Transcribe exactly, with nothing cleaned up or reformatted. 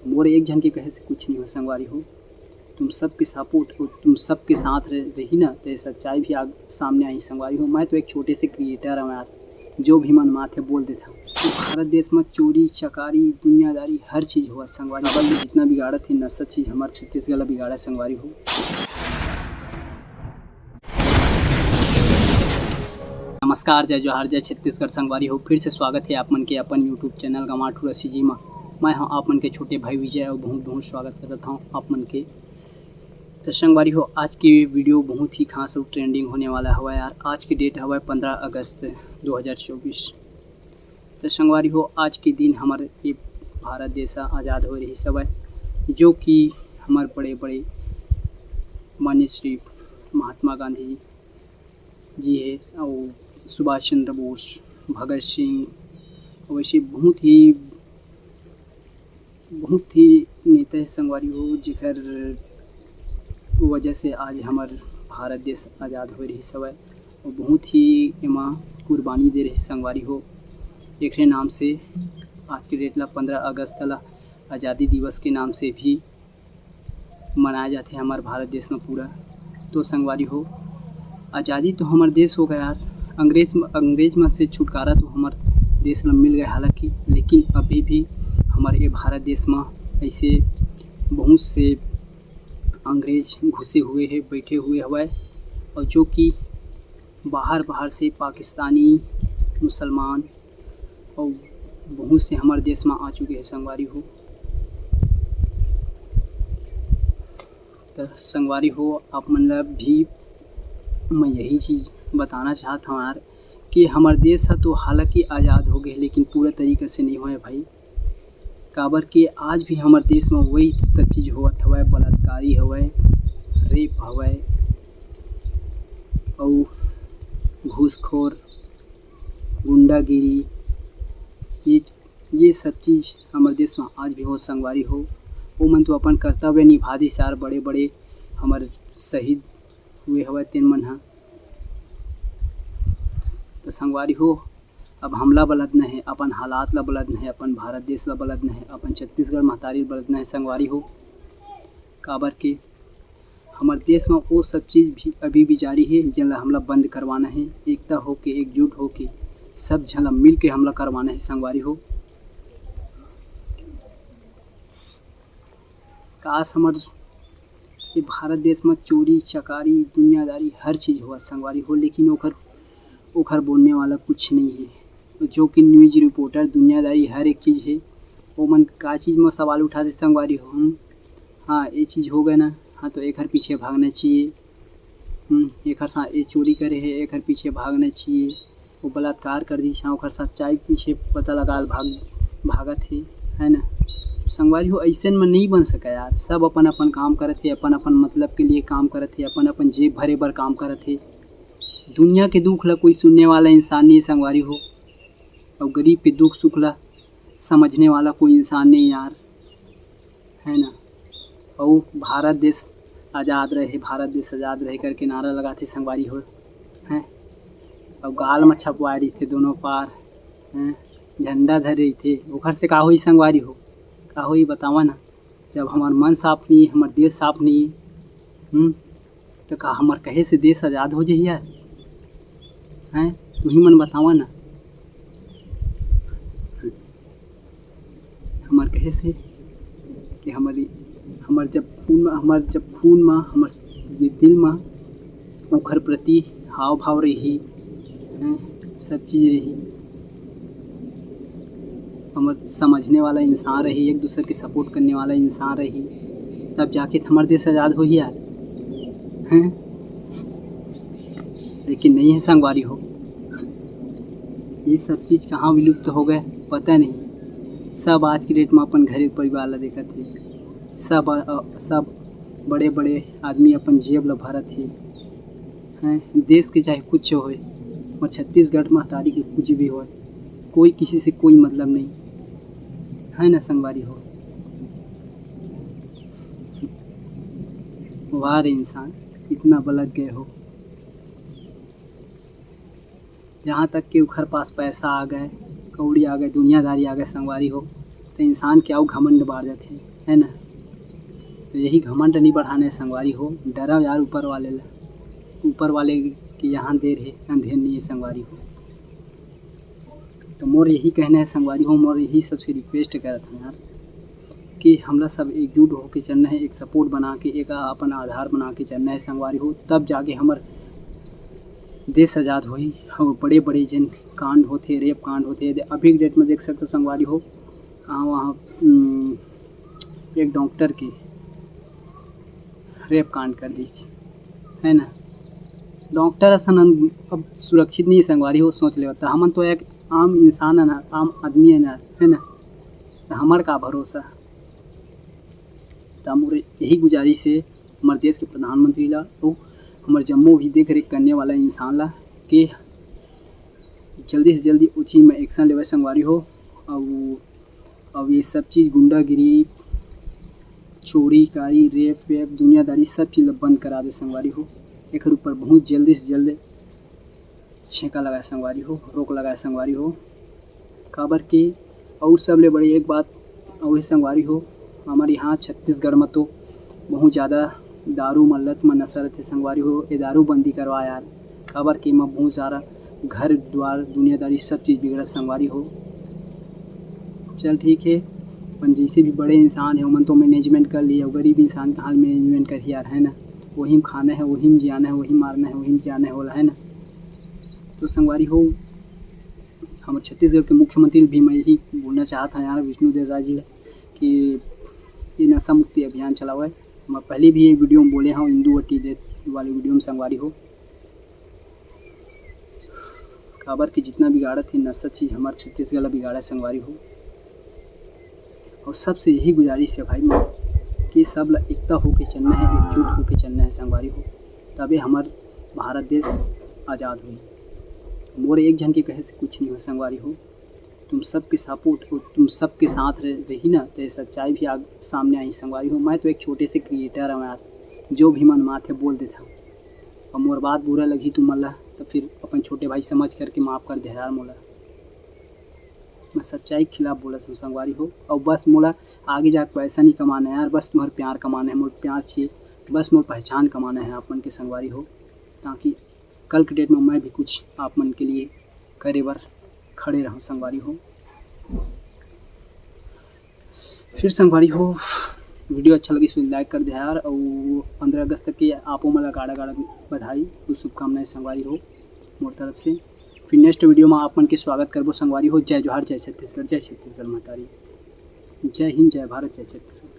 मोर एक झन के कहे से कुछ नहीं हो संगवारी हो। तुम सबके सपोर्ट और तुम सबके साथ रह, रही ना, तो ये सच्चाई भी आग सामने आई संगवारी हो। मैं तो एक छोटे से क्रिएटर हूँ यार, जो भी मन माथे बोल देता हूँ। भारत देश में चोरी चकारी दुनियादारी हर चीज हुआ संगवारी। अब जितना बिगाड़त है नशा चीज हमार छत्तीसगढ़ ला बिगाड़ा संगवारी हो। नमस्कार, जय जोहार, जय छत्तीसगढ़ संगवारी हो। फिर से स्वागत है आप मन के अपन YouTube चैनल गंवार ठुरा सीजी मा। मैं हूं आप मन के छोटे भाई विजय और बहुत बहुत स्वागत करत हूं आप मन के। तो संगवारी हो, आज की वीडियो बहुत ही खास और ट्रेंडिंग होने वाला हवा यार। आज की डेट हवा पंद्रह अगस्त दो हज़ार चउबीस। तो संगवारी हो, आज के दिन हमारे ये भारत देश आज़ाद हो रही हवय, जो कि हमारे बड़े बड़े माननीय श्री महात्मा गांधी जी है और सुभाष चंद्र बोस, भगत सिंह, और वैसे बहुत ही बहुत ही नेता है संगवारी हो, जेकर वजह से आज हमार भारत देश आज़ाद हो रही हवय और बहुत ही एमा कुर्बानी दे रही संगवारी हो। एकरे नाम से आज के डेट ला पंद्रह अगस्त ला आज़ादी दिवस के नाम से भी मनाया जाथे हमार भारत देश में पूरा। तो संगवारी हो, आज़ादी तो हमार देश हो गया यार, अंग्रेज अंग्रेज मन से छुटकारा तो हमार देश ला मिल गया हालांकि, लेकिन अभी भी हमारे ये भारत देश में ऐसे बहुत से अंग्रेज घुसे हुए हैं, बैठे हुए हवय, और जो कि बाहर बाहर से पाकिस्तानी, मुसलमान और बहुत से हमारे देश में आ चुके हैं संगवारी हो। तो संगवारी हो, आप मन ला भी मैं यही चीज़ बताना चाहत हूँ यार कि हमार देश है तो हालांकि आज़ाद हो गए, लेकिन पूरा तरीका से नहीं हुआ है भाई। काबर के आज भी हमार देश में वही सब चीज़ होवत हवय, बलात्कारी हवय, रेप हवय, अउ घूसखोर, गुंडागिरी, ये ये सब चीज़ हमार देश में आज भी हो संगवारी हो। वो मन तो अपन कर्तव्य निभा दिस यार, बड़े बड़े हमार शहीद हुए हवय तेन मन ह। तो संगवारी हो, अब हमला बलदना है, अपन हालात ला बलदना है, अपन भारत देश ला बलदना है, अपन छत्तीसगढ़ महतारी बलदना है संगवारी हो। काबर के हमार देश में वो सब चीज़ भी अभी भी जारी है, जेन ला हमला बंद करवाना है। एकता होके, एकजुट होके, सब झन ला मिल के हमला करवाना है संगवारी हो। काश हमार ये भारत देश में चोरी चकारी दुनियादारी हर चीज़ होवत संगवारी हो, लेकिन ओखर ओखर बोलने वाला कुछ नहीं है। तो जो कि न्यूज रिपोर्टर दुनियादारी हर एक चीज़ है, वो मन का चीज़ में सवाल उठाते संगवारी हो। हम हाँ, ये चीज़ हो गए ना, हाँ, तो एकर पीछे भागना चाहिए। हम्म, एकर साथ ये चोरी करे है, एकर पीछे भागना चाहिए। वो बलात्कार कर दी, हाँ, ओकर सच्चाई के पीछे पता लगा भाग भागत है, है ना? संगवारी हो, ऐसन में नहीं बन सका यार। सब अपन अपन काम करत है, अपन अपन मतलब के लिए काम करत है, अपन अपन जेब भरे बर काम करत है। दुनिया के दुख ला कोई सुनने वाला इंसान नहीं संगवारी हो, और गरीब के दुख सुख ला समझने वाला कोई इंसान नहीं यार, है ना? अउ भारत देश आज़ाद रहे, भारत देश आज़ाद रहे करके नारा लगाथे संगवारी हो, हैं? अउ गाल म छपवाए रहिथे दोनों पार, हैं? झंडा धरे रहिथे, ओखर से का होई संगवारी हो? का होई बतावा ना? जब हमार मन साफ नहीं, हमार देश साफ नहीं, हम्म, तो का हमार कहे से देश आज़ाद हो जाही यार? हैं, तुही मन बतावा ना। हमार कहे से कि हमारी, हमार जब खून में, हमार जब खून में, हमार ये दिल में ओखर प्रति हाव भाव रही, हैं, सब चीज़ रही, हमर समझने वाला इंसान रही, एक दूसर के सपोर्ट करने वाला इंसान रही, तब जाके त हमर देश आज़ाद होही यार, हैं? लेकिन नहीं है संगवारी हो, ये सब चीज़ कहाँ विलुप्त हो गए, पता नहीं। सब आज के डेट में अपन घरे परिवार ला देखत हे, सब, अ, सब बड़े-बड़े आदमी अपन जेब ला भरत हे, हैं? देश के चाहे कुछ होए, और छत्तीसगढ़ महतारी के कुछ भी होए, कोई किसी से कोई मतलब नहीं, है ना संगवारी हो? वाह रे इंसान, इतना बलद गए हो। जहाँ तक कि उखर पास पैसा आ गए, कौड़ी आ गए, दुनियादारी आ गए संगवारी हो, इंसान के अउ घमंड बाढ़ जाथे, है ना? तो यही घमंड नहीं बढ़ाना है संगवारी हो, डरा यार ऊपर वाले ला, ऊपर वाले के यहाँ देर है, अंधेर नहीं है संगवारी हो। तो मोर यही कहना है संगवारी हो, मोर यही सबसे रिक्वेस्ट करत हूँ यार कि हमला सब एकजुट होके चलना है, एक सपोर्ट बना के, एक अपन आधार बना के चलना है संगवारी हो, तब जाके हमर देश आजाद होही। और बड़े बड़े जन कांड होते, रेप कांड होते, अभी डेट में देख सकते हो संगवारी हो, कहाँ वहाँ एक डॉक्टर के रेप कांड कर दी, है ना? डॉक्टर असन अब सुरक्षित नहीं है संगवारी हो, सोच लेवत। हमन तो एक आम इंसान है ना, आम आदमी है ना, है ना? तो हमार का भरोसा। तो मोर यही गुजारिश है हमारे देश के प्रधानमंत्री ला, तो हमारे जम्मो भी देख रेख करने वाला इंसान ला कि जल्दी से जल्दी उचित में एक्शन लेवे संगवारी हो। और अब ये सब चीज़ गुंडागिरी, चोरी कारी, रेप वेप, दुनियादारी, सब चीज़ बंद करा दे संगवारी हो। एक ऊपर बहुत जल्दी से जल्द छेका लगाए संगवारी हो, रोक लगाए संगवारी हो। काबर के और सबले बड़ी एक बात और संगवारी हो, हमारे यहाँ छत्तीसगढ़ में तो बहुत ज़्यादा दारू म लत म नशा रहते संगवारी हो। ये दारू बंदी करवा यार, काबर के एमा बहुत सारा घर द्वार दुनियादारी सब चीज़ बिगड़त संगवारी हो। चल ठीक है, अपन जैसे भी बड़े इंसान है ओमन तो मैनेजमेंट कर लिए, गरीब इंसान कहाँ मैनेजमेंट कर यार, है ना? वही में खाना है, वही में जियाना है, वही मारना है, वही में जाना है, बोला है ना? तो संगवारी हो, हमारे छत्तीसगढ़ के मुख्यमंत्री भी मैं यही बोलना चाहता हूँ यार विष्णु देव राय जी कि ये नशा मुक्ति अभियान चलावे। मैं पहले भी ये वीडियो में बोले हूँ, इंदुवटी दे वाले वीडियो में संगवारी हो, काबर के जितना बिगाड़त है नशा चीज़ हमारे छत्तीसगढ़ ला बिगाड़ा संगवारी हो। और सबसे यही गुजारिश है भाई मोर कि सब ला एकता होके चलना है, एकजुट होके चलना है संगवारी हो, तबे हमार भारत देश आज़ाद हुई। मोर एक जन के कहे से कुछ नहीं हो संगवारी हो, तुम सबके सपोर्ट और तुम सबके साथ रह, रही ना तो ये सच्चाई भी आग सामने आई संगवारी हो। मैं तो एक छोटे से क्रिएटर हूँ यार, जो भी मन माथे बोल देता हूँ। और मोर बात बुरा लगी तुम ला तो फिर अपन छोटे भाई समझ करके माफ़ कर दे यार मोला। मैं सच्चाई के खिलाफ बोला हूँ संगवारी हो। और बस मोला आगे जाके पैसा नहीं कमाना है यार, बस तुम्हारे प्यार कमाना है, मोर प्यार चाहिए, बस मोर पहचान कमाना है आप मन के संगवारी हो, ताकि कल के डेट में मैं भी कुछ आप मन के लिए करे बर खड़े रहूँ संगवारी हो। फिर संगवारी हो, वीडियो अच्छा लगी तो लाइक कर दे यार। और पंद्रह अगस्त के आपो मन ला गाड़ा गाड़ा बधाई और शुभकामनाएं संगवारी हो मोर तरफ से। फिर नेक्स्ट वीडियो में आप मन के स्वागत करबो संगवारी हो। जय जोहार, जय छत्तीसगढ़, जय छत्तीसगढ़ महतारी, जय हिंद, जय भारत, जय छत्तीसगढ़।